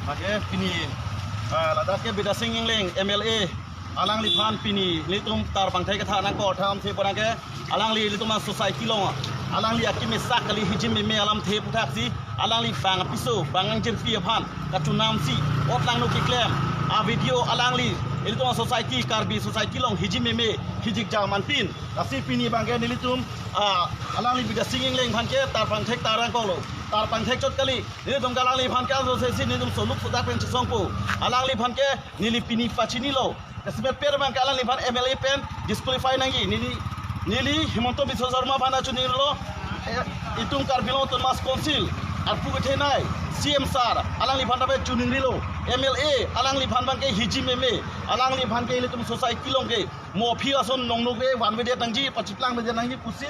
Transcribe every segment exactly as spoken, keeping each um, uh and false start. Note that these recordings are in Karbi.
Lake pini, ah, ladak ke Bidya Sing Engleng M L A alangliphan pini nelitum tarpangthek kethan nangkok, thamthe pora ke alangli nelitum a-society along alangli akeme sak kali, hijim meme alamthe aputhaksi alangli bang apiso bang angjirpi aphan kachonamsi ot langno keklem a-video alangli nelitum a-society, Karbi society along hijim meme hijik jam anpin. Lasi pini abangke nelitum, ah, alangli Bidya Sing Engleng aphan ke tarpangthek tang nangkoklo. Tarpangthek chot kali, nelitum ke alangliphan ke aso sesi nelitum soluk sodak pen chesongpo. Alangliphan ke neli pini pachinilo. Kasmet per abangke alangliphan M L A pen disqualify nangji. Neli, neli Himanta Biswa Sarma aphan kachinilo. Eh, itum Karbi Anglong Autonomous Council arpu kethenei C M sir alangliphan ta pen chiningrilo. M L A alangliphan abangke hijim meme, alangliphan ke ilitum society along ke mo aphi ason nongno ke vanvedet nangji, pachiplang vedet nangji pusi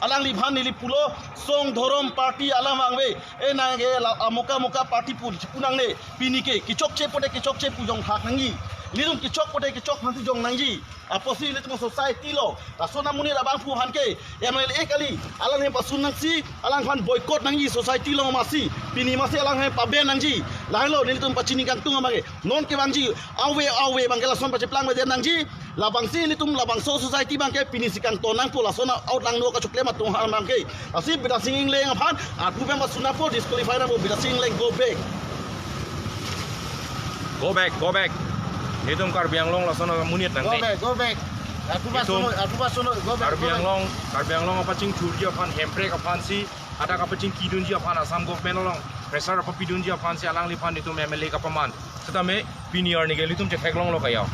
alangliphan neli pulo. Song dhorom party alam vangve, e nang ke la amuka muka party pu pu nangne, pini ke kechokche pote kechokche pu jongthak nangji. Nelitum kechok pote kechok aphansi jong nangji. Apotsi ilitum society along lason amonit abangphu aphan ke M L A kali, alang hem pasun nangsi alangphan boycott nangji society along masi. Pini masi alang hem paben nangji. Lahailo nelitum pachini kangtung abangke. Non kevangji ave ave abangke lason pachiplang vedet nangji. Labangsi nelitum labangso society abangke pinisi kangton nangpo, lason a-ot langno kachoklem atum aphan abangke. Lasi Bidya Sing Engleng aphan arpu pen pasun nangpo, disqualify nangpo. Bidya Sing Engleng, go back. Go back, go back. Nelitum Karbi Anglong lason amonit nang Go ne. back, go back. Arpu Itum pasun, arpu pasun, go back, Karbi go back. Anglong, Karbi Anglong apachingthurji aphan, hemprek aphansi, adak apachingkidunji aphan, Assam government along pressure apapidunji aphansi alangliphan itum M L A kapaman. Setame pini arni ke ilitum chetheklonglo kaya.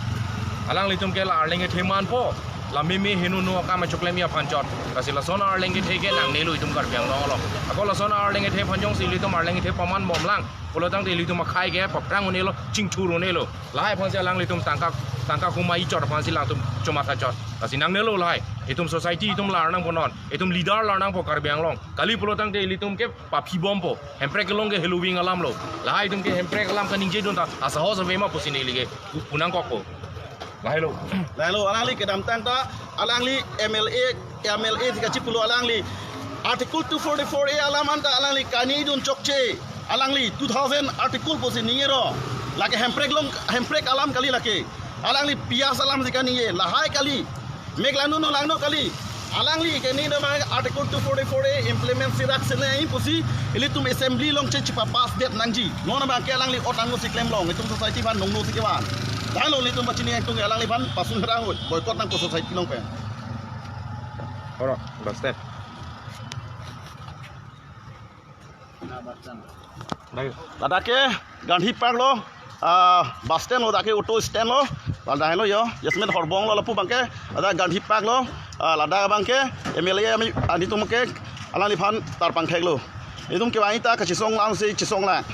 Alanglitum ke la arleng kethe manpo, la meme heno no akam choklemji aphan chot. Lasi lason arleng kethe ke nangnelo itum Karbi Anglong along. Ako lason arleng kethe aphan jongsi ilitum arleng kethe paman bomlang pulotangte ilitum akhei ke paphrang un-elo, chingthur un-elo. Lahai aphansi alanglitum tangka, tangka kumai chot aphansi latum chomatha chot. Lasi nangnelo lahai. Itum society itum lar nangpo non. Itum leader lar nangpo Karbi Anglong. Kali pulotangte ilitum ke paphi bompo. Hemprek kelong ke heloving alamlo. Lahai itum ke hemprek alam kaningjedun ta asahos avema pusi neli ke pu nangkokpo. Lahailo. Lahailo, alangli kedamtang ta alangli M L A, M L A si kachipulo alangli. Article two forty-four A alam anta alangli kaningdun chokche. Alangli two thousand article pusi ningje ro. Lake hemprek long, hemprek alam kali lake. Alangli pias alamsi kaningje, lahai kali. Mek langno no langno kali. Alangli ke ningdun abang Article two forty-four A implement sirak sene pusi ilitum assembly along chechipa pass det nangji. Non abangke alangli ot langno si klemlong, itum society aphan nongno si kevan. Lahailo ilitum pachini kangtung alangliphan pasun herang, boycott nangpo society along pen. Oro, bus stand. Ladak ke Gandhi Park lo, ah, bus stand lo, dak ke auto stand lo, ladak lo yo, Jasmine Horbong lo lapu abangke, ladak Gandhi Park lo, ah, ladak abangke M L A ami, ah, nelitum ke alangliphan tarpangthek lo. Itum kevang ta kachesong lang si chesong lang.